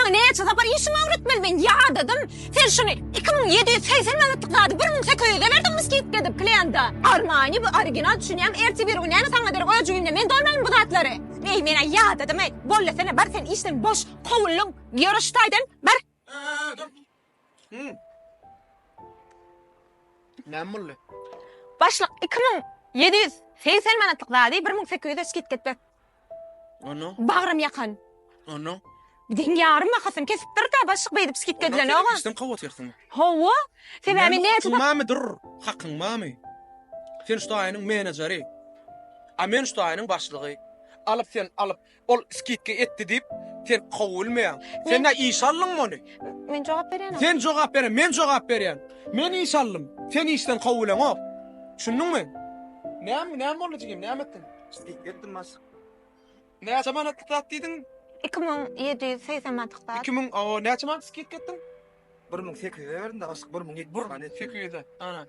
saňa näçe sapar işiňi öwretmeli men ýadadym. Sen şuny 2780 manatlyk zady 1800-e berdiňmi skidka edip kliýenta? Armani bu original düşünýäňmi ertir birigün näme saňa derek öz jübimden men dolmaýyn bu zatlary. Eý menä ýadadym eý. Bollesene bar sen işden boş kowuldyň. Ýöre şu taýdan bar. Dur. Näme boldy? Başlyk 2780 manatlyk zady 1800-e skidka etdi. Ondan? Bagrym ýakan. Ondan? Deň ýarym bahasyny kesipdir-dä, başlyk beýdip skidka edilenok-a. Işden kowup otyrsyň. Hawa. Sebäbi näçe Hakyň barmy dur? Hakyň barmy? Sen şu daýynyň menejeri. A men şu daýynyň başlygy. Alyp sen alyp ol skidka etdi diýip sen kowulmaýaň. Sen nä iş aldyňmy ony? Men jogap berýän. Sen jogap berýän, men jogap berýän. Men iş aldym. Sen işden kowuleňok. Düşündiňmi? Näme, näme boldy jigim, näme etdiň? Skidka etdim başlyk. Näçe manatlyk zat diýdiň? 2780 manatlyk zat. 2000, o näçe manat skidka etdiň? 1800-e berdim de başlyk 1070 manat. 800-e. Ana.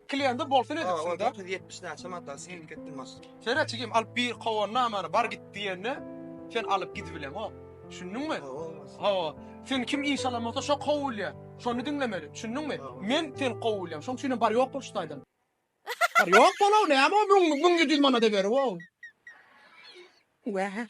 Kliýende bolsun edipsiň da. 970 näçe manat skidka etdim başlyk. Seret jigim alyp bir kowanda mana bar git diýende sen alyp gidibileňok. Düşündiňmi? Hawa. Sen kim iş alan bolsa şo kowulýar. Şony diňlemeli. Düşündiňmi? Men seni kowulýan. Şoň üçinem bar ýok bol şu taýdan. Bar ýok bol-ow näme o 1700 manada berip-ow. Wä.